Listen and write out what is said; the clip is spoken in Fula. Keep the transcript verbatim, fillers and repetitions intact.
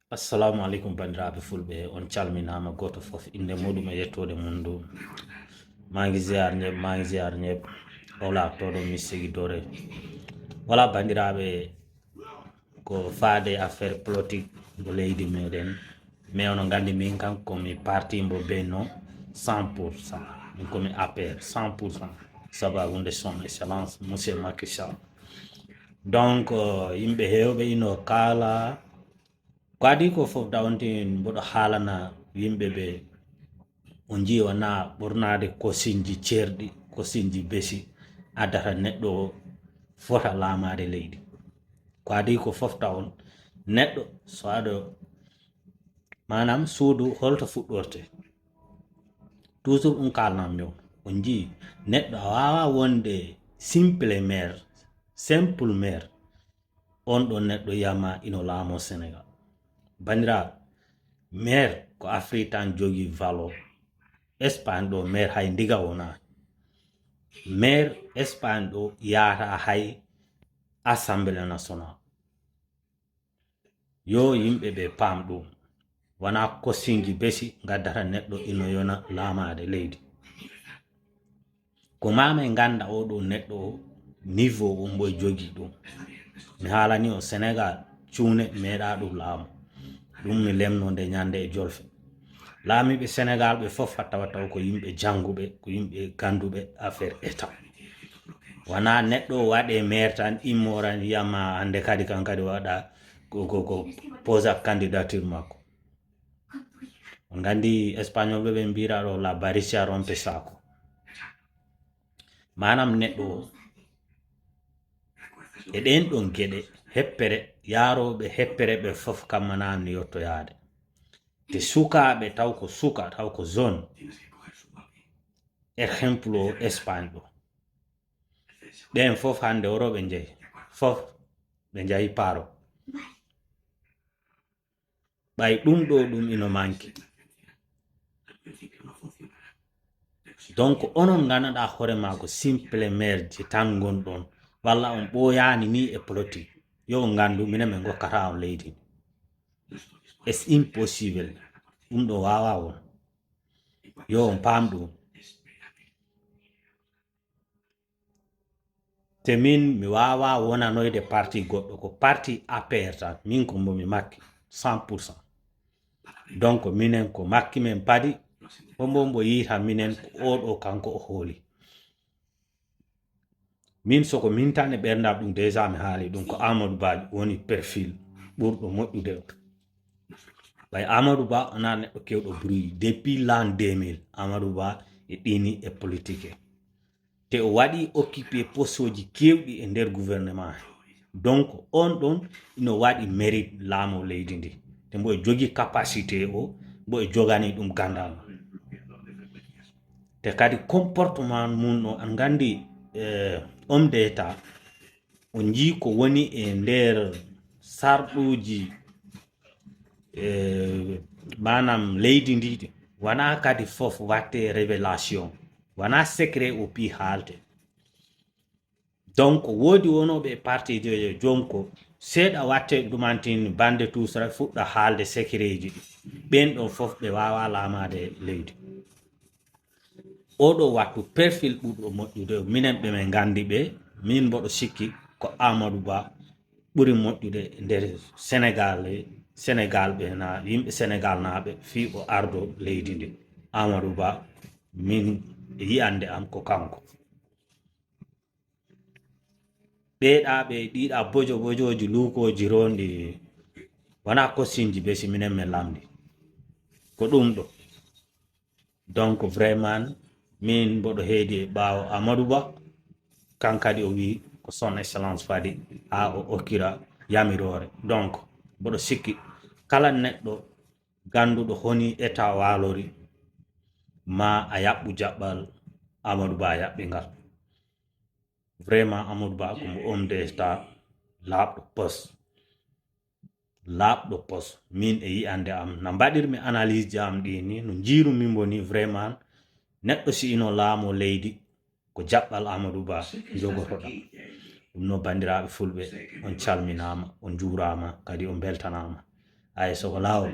Assalamu alaikum, bandiraɓe fulɓe, on calminama, goto fof inde muɗum e yettude mum ndu. Mangi ziar ñeb, mangi ziar ñeb. Ola todo mi segi dore. Wala bandiraɓe, ko faade affaire politique mo leydi meɗen. Mais ono gandi min kan ko mi parti mbo Benno cent pour cent. Min ko mi A P R cent pour cent. Sababu nde son excellence monsieur Macky Sall. Donc, euh, yimɓe hewɓe ino kala. Ko adi ko fof da on tin mboɗo haalana yimɓe ɓe, on jii wona ɓornaade kosinji ceerɗi, kosinji besi addata neɗɗo o fota laamaade leydi. Ko adi ko fof taw on neɗɗo so aɗo, maanaam suudu holto fuɗɗorte. Toujours ɗum kaalnam yo. On jii neɗɗo a waawa wonde simple maire, simple maire. On ɗon neɗɗo yama ino laamo Sénégal. Bandiraɓe, maire ko Afrique tan jogi valeur. Espagne ɗo maire hay ndiga wona. Maire Espagne ɗo yahata hay Assemblée nationale. Yo yimɓe ɓe paam ɗum. Wona kosinji besi gaddata neɗɗo ino yona laamaade leydi. Ko mame ganda oɗo neɗɗo o, niveau o mbo e jogi ɗum. Mi haalani o Sénégal, cuune meeɗa ɗum laamu. Ɗum mi lemno nde ñande e jolfe. Laamiiɓe Sénégal ɓe fof hatta wa taw ko yimɓe jannguɓe, ko yimɓe gannduɓe affaire État. Wona neɗɗo o waɗe maire tan, immoran, yama hannde kadi kan kadi waɗa ko, ko, ko posa candidature makko. On gandi Espagnol ɓe ɓe mbira ɗo la avaricia rompe saco. Maanaam neɗɗo o, e ɗen ɗon geɗe, heppere, yaarooɓe heppere ɓe fof kammanani yottoyaade. Te sukaaɓe taw ko suka, taw ko zone. Exemple o Espagne ɗo. Ɓen fof hannde woro ɓe njehi. Fof ɓe njahi paro. Ɓay ɗum ɗo ɗum ino manki. Donc, onon nganaɗa hoore ma ko simple maire ji tan ngonɗon, walla on ɓooyaani ni e politique. Yo on ngandu, minen min ngokkata on leydi. C'est impossible. Ɗum ɗo wawa won. Yo on paam ɗum. Te min, mi wawa wonanoyde parti goɗɗo, ko parti A P R tan. Min ko mbo mi Makki, cent pour cent. Donc, minen ko Makki men padi, hombo mbo yiita minen ko oɗo kanko o hooli. Min soko min tan e ɓernda ɗum, déjà mi haali ɗum, ko Amadou Ba woni perfil ɓurɗo moƴƴude o. Ɓay Amadou Ba wona neɗɗo kewɗo bruit. Depuis l'an deux mille, Amadou Ba e ɗini e politique. Te o waɗi occupé poste uji kewɗi e nder gouvernement he. Donc, on ɗon ino waɗi mérite laamo leydi ndi. Te mbo e jogi capacité o, mbo e jogani ɗum gandal. Te kadi comportement mum o, an gandi, eh, homme d'État, o jii ko woni e nder sarɗuuji, eh, maanaam leydi ndi, wona kadi fof watte révélation, wona secret o pi haalte. Donc, woodi wonooɓe e parti de jonko, seeɗa watte ɗumantin bande tusra fuɗɗa haalde secret ji ɗi. Ɓen ɗon fof ɓe wawa laamaade leydi. Oɗo wattu perfil ɓurɗo moƴƴude, minen ɓe min gandi ɓe, min mboɗo sikki ko Amadou Ba ɓuri moƴƴude nder Sénégal, Sénégal ɓe na, yimɓe Sénégal naaɓe, fii o ardo leydi ndi. Amadou Ba, min e yi'ande am ko kanko. Ɓeeɗa ɓe ɗiɗa bojo bojoji luukoji ronɗi, wona kosinji be si minen min lamdi. Ko ɗum ɗo. Donc, vraiment, min mboɗo heedi e ɓaawo Amadou Ba, kan kadi o wi ko son excellence fadi ha o okkira yamiroore. Donc, mboɗo sikki kala neɗɗo ganduɗo honi état walori, ma a yaɓɓu jaɓɓal Amadou Ba yaɓɓi ngal. Vraiment, Amadou Ba ko mo homme d'État laaɓɗo pos. Laaɓɗo pos. Min e yi'ande am, no mbaɗirmi analyse ji am ɗi ni, no njiirumi mbo ni, vraiment, neɗɗo si ino laamo leydi, ko jaɓɓal Amadou Ba jogotoɗa. Ɗum no, bandiraɓe fulɓe, on calminama, on juurama, kadi on beltanama. Hay soko laawol.